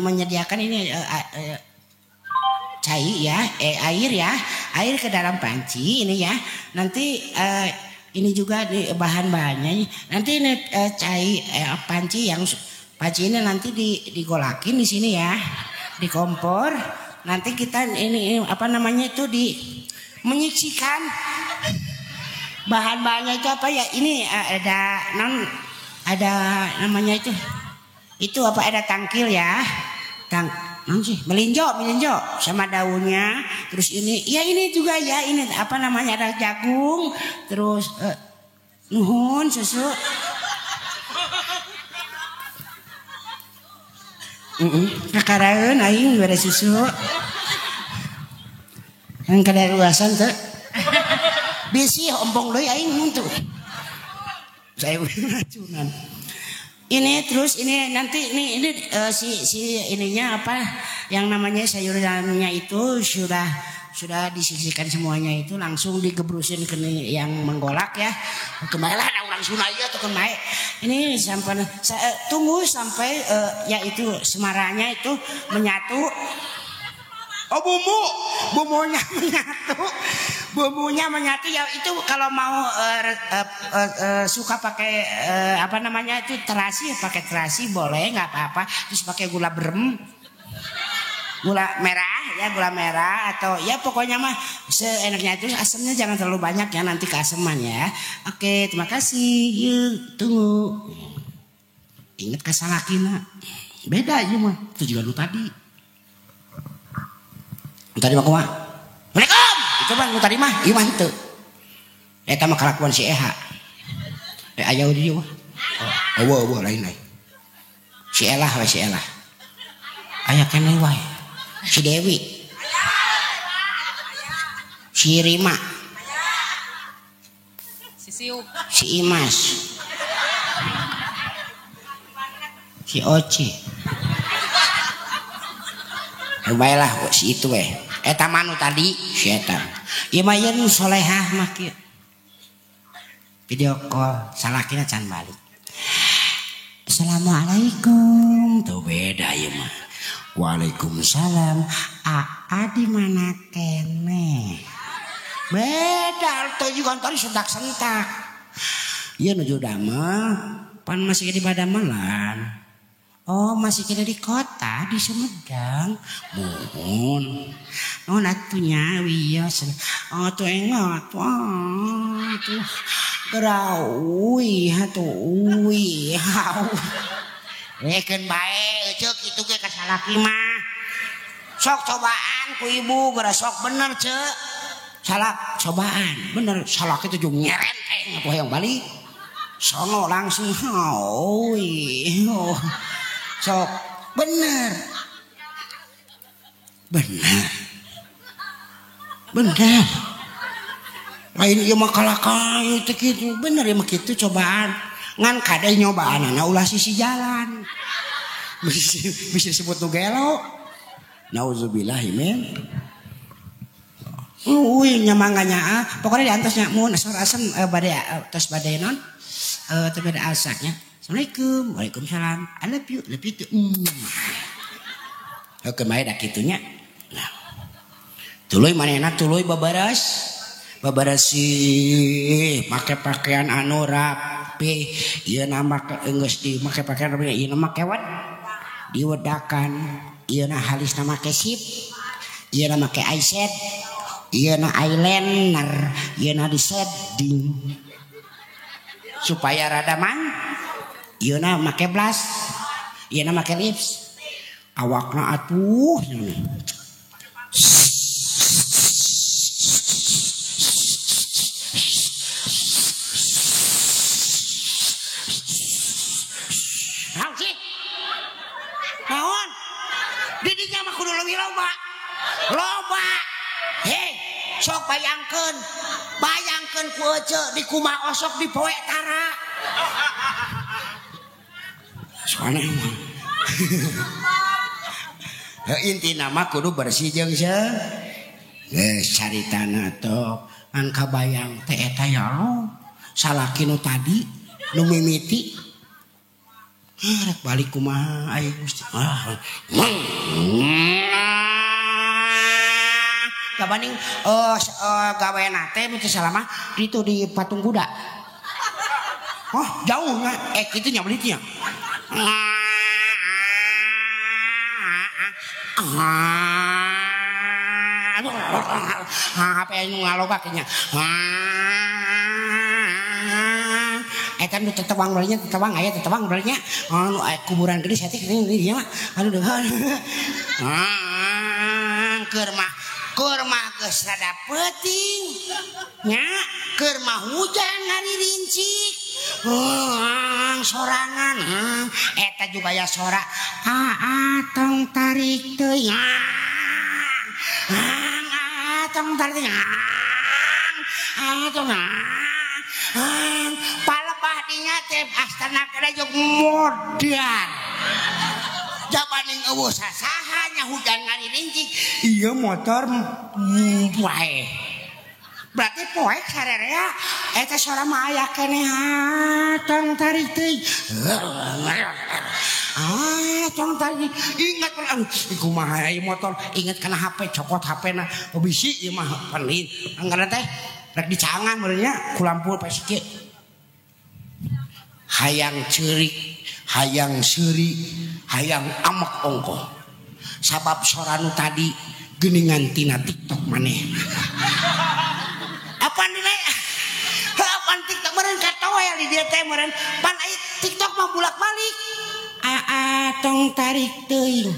menyediakan ini cai ya, air ya, air ke dalam panci ini ya. Nanti ini juga nih bahan-bahannya. Nanti ini cai panci yang panci ini nanti digolakin di sini ya, di kompor. Nanti kita ini apa namanya itu di menyaksikan bahan-bahannya itu apa ya? Ini ada non ada namanya itu apa ada tangkil ya, melinjo sama daunnya. Terus ini ya ini juga ya ini apa namanya ada jagung, terus nuhun susu. Kakaraeun aing bere susu. Yang kadaluasan teu. Bisi ompong deui aing huntu. Saya racunan. Ini terus ini nanti ini si ininya apa yang namanya sayurannya itu sudah disisihkan semuanya itu langsung digebrusin ke yang menggolak ya. Kemarin ada orang Sunda ieu tuh kemarin. Ini sampai tunggu sampai ya itu semaranya itu menyatu. Oh bumbunya menyatu. Bumbunya menyatu ya itu kalau mau suka pakai apa namanya itu terasi, pakai terasi boleh nggak apa-apa. Terus pakai gula brem, gula merah ya, gula merah atau ya pokoknya mah seenaknya itu, asamnya jangan terlalu banyak ya nanti keaseman ya. Oke, terima kasih. Yuk, tunggu. Ingat kasalakina. Beda ieu mah. Itu juga lu tadi. Tadi mah kumaha? Waalaikum. Itu mah nu tadi mah ieu mah henteu. Eta mah kalakuan si Eha. Aya di dieu mah. Oh, eueuh lain lain. Si Elah we si Elah. Aya keneh wae. Si Dewi. Si Rima. Si Siup. Si Imas. Si Oci. Baiklah si itu weh. Eta manu tadi si eta. Ieu mah ieu nu solehah mah kieu. Video call salakina can balik. Assalamualaikum. Tuh beda ieu mah. Waalaikumsalam. Aa di mana keneh? Beda tuh juga tadi sentak-sentak. Ieu nuju damel pan masih di padamelan. Oh masih kira di kota di Sumedang. Mohon. Oh atunya wios. Oh tuh engot. Oh tuh geraui atuh uwi. Keun bae ceuk kitu ge ka salaki mah. Sok cobaan ku ibu geura sok bener ceuk. Salak cobaan bener salaki teh jeung nyerenteng atuh hayang balik. Sono langsung oi. Oh. Sok bener. Bener. Bener. Lain ieu mah kalakah ieu teh kitu. Bener ieu mah kitu cobaan. Ngan kade nyobaanana ulah sisi jalan. Bisa disebut nu gelo. Nauzubillahi min. Uy nya mangga nyaa. Pokoknya diantosnya mun sor asem bade tos bade non. Teu bade asaknya. Assalamualaikum. Waalaikumsalam. I love you. Love you too. Oke, mae da kitunya. Nah. Tuluy manehna tuluy babaras. Babarasih make pakaian anu rapi. Ieu na make geus di make pakaian rapi, ieu na make wed diwedakan. Ieu na halisna make sip. Ieu na make eyeshadow. Ieu na eyeliner, ieu na di shading. Supaya rada man. Ieu na make blush, ieu na make lips. Awakna atuh. Naon sih? Naon? Di dinya mah kudu leuwih loba. Loba. Hei, sok bayangkeun. Bayangkeun ku ece di kumaha osok di poe tara. Soalnya emang inti nama kudu bersih jeung geus caritana atuh ngan kabayang teh eta ya Allah salaki nu tadi nu mimiti rek balik kumaha aing Gusti Gabaning gaweana teh mun teu salah mah ditu di Patung Kuda. Oh, jauh nya. Kitu nya beli nya. HP nu ngalogak nya. Eta nu tetewang beunya tetewang aya tetewang beunya. Anu kuburan gede saeutik di dieu mah. Anu deungeun. Keur mah geus rada peuting. Nya, keur mah hujan ngaririncik. Sorangan. Eta juga ya sora. Tong tarik teuing. Tong tarik. Tong. Palebah dinya teh astana kada jeung modar. Jabaning eueuh sasaha nya hujan ngaririncik. Ieu motor wae. Berarti poek sarerea eta sora mah aya keneh tong tarik teuing. Tong tarik ingat aduh kumaha ieu motor ingat kana HP cokot HP-na bisi ieu mah penin. Anggaran teh rek dicangan meureun nya ku lampu pesek. Hayang ceurik, hayang seuri, hayang amek ongkoh. Sabab sora nu tadi geuningan tina TikTok maneh. Apaan dina? Apaan TikTok meureun katoel di dieu teh meureun. Pan aya TikTok mah bulak-balik. Aa tong tarik teuing.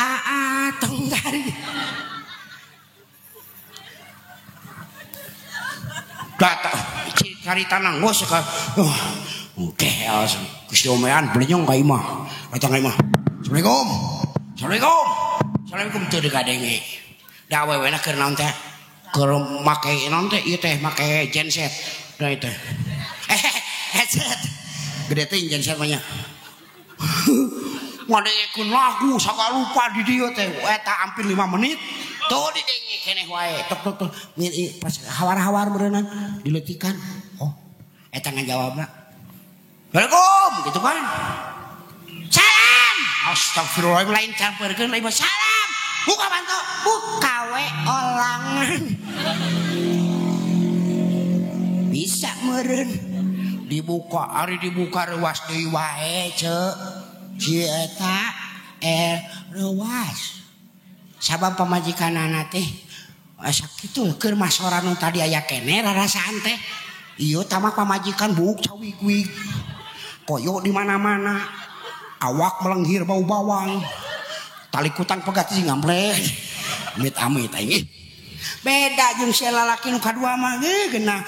Aa tong tarik. Data carita nangos ka. Oke, geus diomean belinyong ka imah. Datang ka imah. Assalamualaikum. Assalamualaikum. Assalamualaikum teu digadenge. Da awewena keur naon teh? Keur make naon teh ieu teh make genset. Da ieu teh. Headset. Gede teh genset mah nya. Ngadengekeun lagu sagala rupa di dieu teh. Eta hampir 5 menit. Tuh didenge keneh wae. Tok tok tok. Pas hawar-hawar meureunnan dileutikan. Oh, eta ngajawabna. Assalamualaikum gitu kan. Salam. Astagfirullah lain campeurkeun lain salam. Buka bantu, buka we olangan. Bisa meureun dibuka ari dibuka reuas deui wae ceu. Si eta reuas. Sabab pamajikanana teh sakitu keur mah sora nu tadi aya keneh rarasaan teh. Ieu tamak pamajikan buuk cawig-wig. Koyo di mana-mana. Awak melenghir bau bawang. Tali kutang pegat sih ngampleh. Amit-amit aing. Beda jeung si lalaki nu kadua mah ge geunah.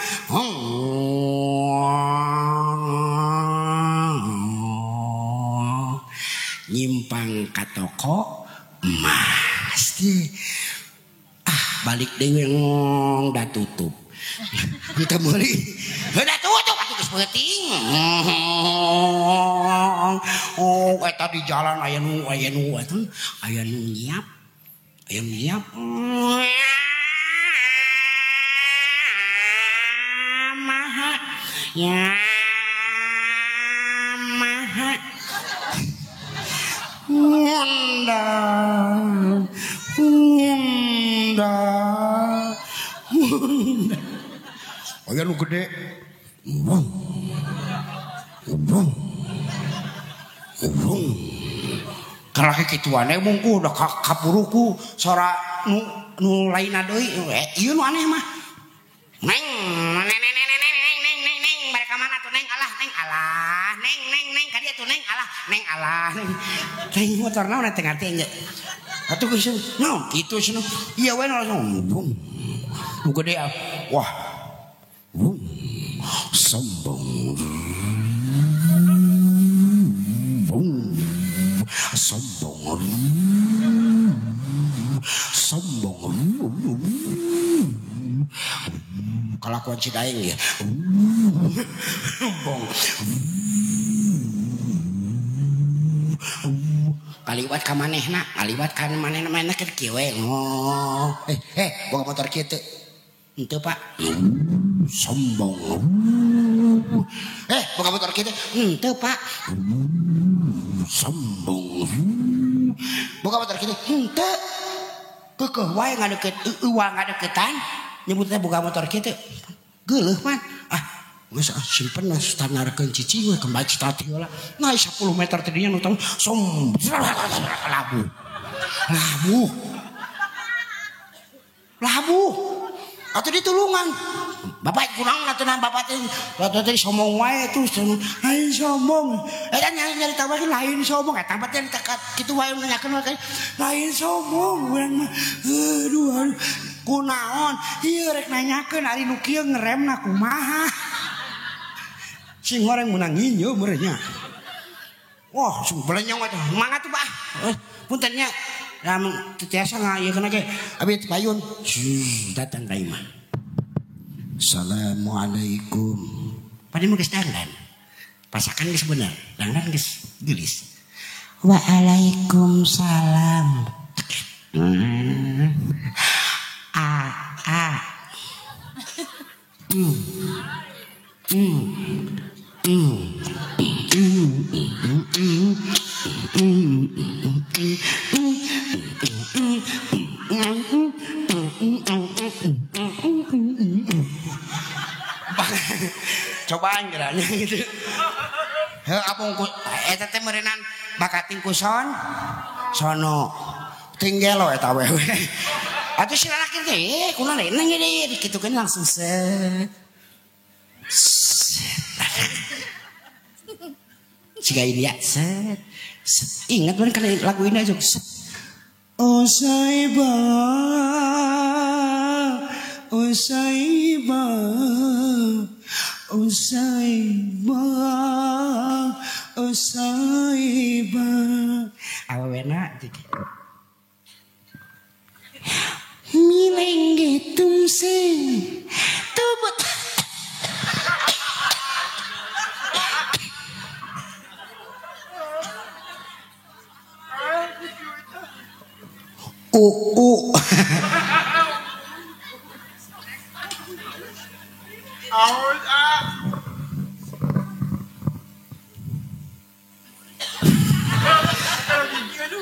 Nyimpang ka toko emas. Ah, balik deui ngong da tutup. Kita meuli. Da tutup atuh geus peuting. Oh, eta di jalan aya nu eta aya nu nyiap. Aya nu nyiap. Maha. Ya maha. Honda. Honda. Honda. Aya nu gede. Wong. Wong. Wong. Kalaki kituane mungku da kapuruku sora nu lainna deui. Ieu nu aneh mah. Neng neng neng neng neng neng neng neng bari ka mana tuh neng alah neng alah neng neng neng ka dieu tuh neng alah neng alah neng. Teh motor naon teh ngarti nya. Atuh geus naon kitu cenah. Ieu we langsung wong. Nu gede wah. Wong. Sombong. Wong. Sombong. Sombong. Kelakuan si daeng ya. Sombong. Kaliwat ka manehna, kaliwat ka manehna manehna keur kieu we. Oh. Boga motor kieu teu. Henteu, Pak. Sombong. Boga motor kieu teu. Henteu, Pak. Sombong. Boga motor kieu teu. Henteu. Keukeuh wae ngadeukeut eueuh ngadeuketan nyebut teh boga motor kieu teh. Geuleuh man. Ah, geus simpen standarkeun cicing we kembali start heula. Nah 10 meter tadinya nu tong som labuh. Labuh. Labuh. Atuh ditulungan. Bapak kurang atuh bapak teh tadi somong wae terus lain sombong. Eta nyari tahu lain sombong eta mah teh kitu wae nanyakeun wae lain sombong urang mah. Aduh aduh. Kunaon ieu rek nanyakeun ari nu kieu ngeremna kumaha. Sing goreng meunang nginjeum meureun nya. Wah, sung belenyong atuh. Mangga tuh, Pak. Punten nya. Lamun teu tiasa ngayekeun ge abi payun. Datang ka imah. Assalamualaikum. Padahal mah geus dangdan. Pasakan geus bener, dangdan geus geulis. Waalaikumsalam. A a. Cobaan geranya gitu. Heuh apung ku eta teh meureunnan bakating ku son sono tinggelo eta wewe. Atuh si lalaki teh kunaon lain nang dikitukeun langsung set. Siga ini ya set. Ingat bener kan lagu ini aja set. Oh saiba, oh saiba, oh saiba, oh saiba. Awena milengge tumsing tubut. U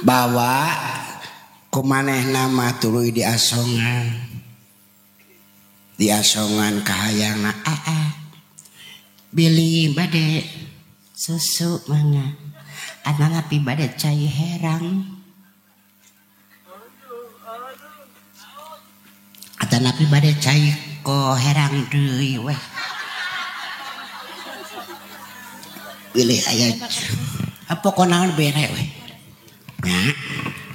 bawa kumanehna mah tuluy diasongan. Diasongan kahayangna aa. Bilih bade susu mangga. Ananapi bade cai herang. Atanapi bade cai ko herang deui weh. Bilih aya pokona bere weh. Nya,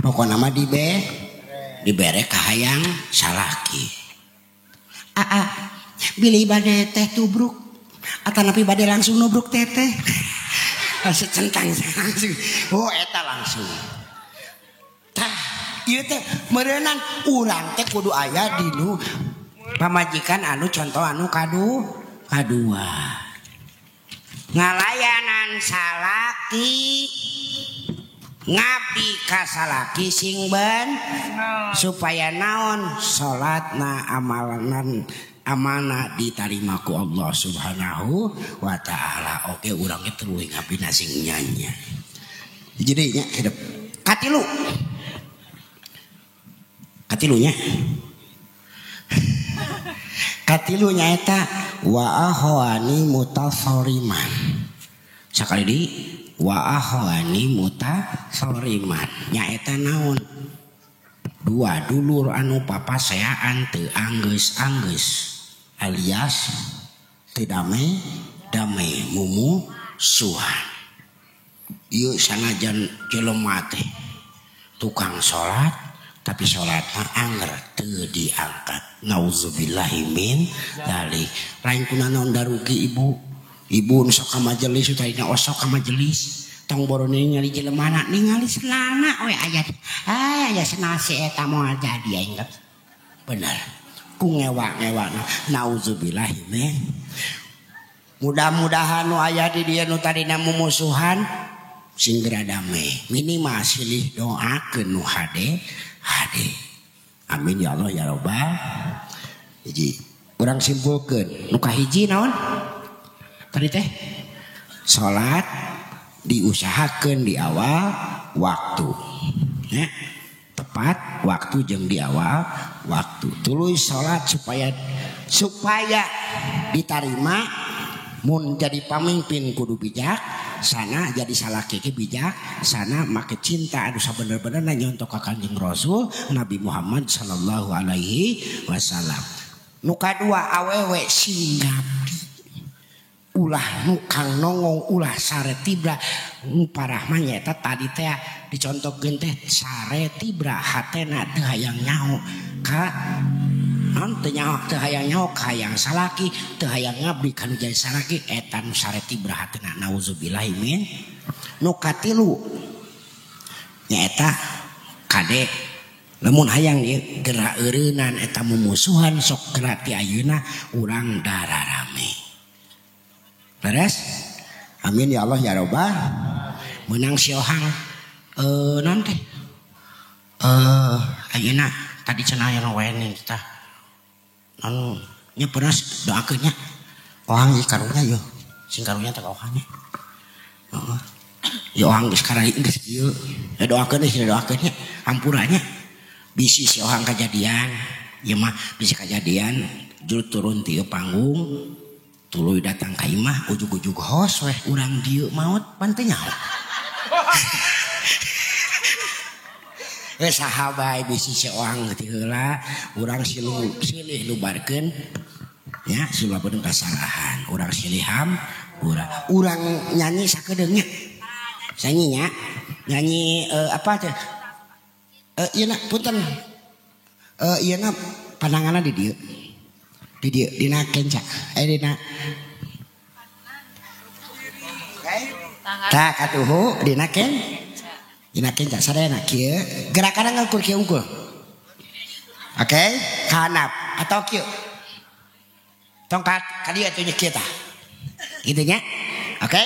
pokona mah dibere kahayang salaki. Aa, bilih bade teh tubruk atanapi bade langsung nubruk teteh. Langsung centang langsung. Oh eta langsung. Tah, ieu teh meureunan urang teh kudu aya dinu pamajikan anu contoh anu kadua. Ngalayanan salaki ngabdi ka salaki sing ben supaya naon salatna amalan amanah ditarima ku Allah Subhanahu wa taala. Oke urang ge tuluy ngabdina sing nyanya. Jadi nya hidup katilu. Katilunya. Katilu nyaeta wa ahwani mutasoriman. Sakali di wa ahwani mutasoriman nyaeta naon? Dua dulur anu papaseaan teu anggeus-anggeus alias teu dame-dame mumusuhan. Ieu sanajan jelema teh tukang salat tapi salatna anger teu diangkat. Nauzubillahi min dzalik. Lain kunaon darugi ibu. Ibu nu sok ka majelis tadina osok ka majelis. Tong borone ningali jelemana ningali selana we aya. Ah aya senal si eta moal jadi aing. Bener. Ku ngewa-ngewana. Nauzubillahi min. Mudah-mudahan nu aya di dieu nu tadina mumusuhan sing geura dame. Minimal silih doakeun nu hade hade. Amin ya Allah ya Rabbal. Jadi urang simpulkeun nu kahiji naon? Tadi teh salat diusahakeun di awal waktu. Ya, tepat. Tepat waktu jeung di awal waktu. Tuluy salat supaya ditarima mun jadi pamimpin kudu bijak sana jadi salaki ge bijak sana make cinta anu sabener-benerna nyontok ka Kanjeng Rasul Nabi Muhammad sallallahu alaihi wasallam. Nu kadua awewe sing ngabdi ulah nukang nongong ulah sare tibra nu parah mah nyaeta tadi teh dicontohkeun teh sare tibra hatena teu hayang nyaho ka non teu nyaho teu hayang nyaho ka hayang salaki teu hayang ngabdi ka nu jadi salaki eta nu sare tibra hatena nauzubillahi min. Nu katilu nyaeta kade lamun hayang ieu geura eureunnan eta mumusuhan sok geura ti ayeuna urang dararame. Beres? Amin ya Allah ya Robbal. Menang si Ohang non teh. Ayeuna tadi cenah aya nu wae tah. Non nya pernah doakeun nya. Ohang ieu karunya yeuh. Sing karunya teh ka Ohang nya. Heeh. Ya Ohang geus karari geus kieu. Ya doakeun sih doakeun nya. Hampura nya. Bisi si Ohang kajadian. Ieu mah bisi kajadian juru turun ti panggung. Tuluy datang ka imah ujug-ujug hos weh urang dieu maot pan teu nyaho. Geus saha bae bisi si Ohang teh heula urang silih lubarkeun nya silih kasalahan urang silih hampura urang nyanyi sakedeung nya. Nyanyi nya nyanyi apa teh ieu na punten ieu na pandanganna di dieu. Di dieu dina kenca dina tah katuhu dina ken dina kenca sadayana kieu gerakanna ngukur kieu unggul. Oke, kanap atau kieu tongkat ka dieu atuh nya kieu tah kitu nya. Oke,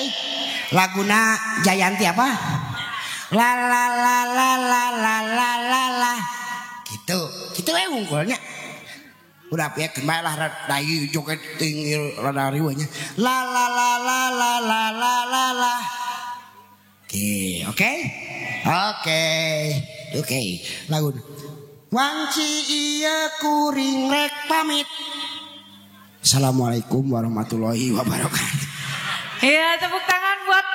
laguna Jayanti apa la la la la la la la la la kitu kitu we unggulnya. Udah ya kembali lah dai joget tinggi rada riweuhnya. La la la la la la la la la. Oke, oke. Oke. Oke, lagu. Wanci ieu kuring rek pamit. Assalamualaikum warahmatullahi wabarakatuh. Iya, tepuk tangan buat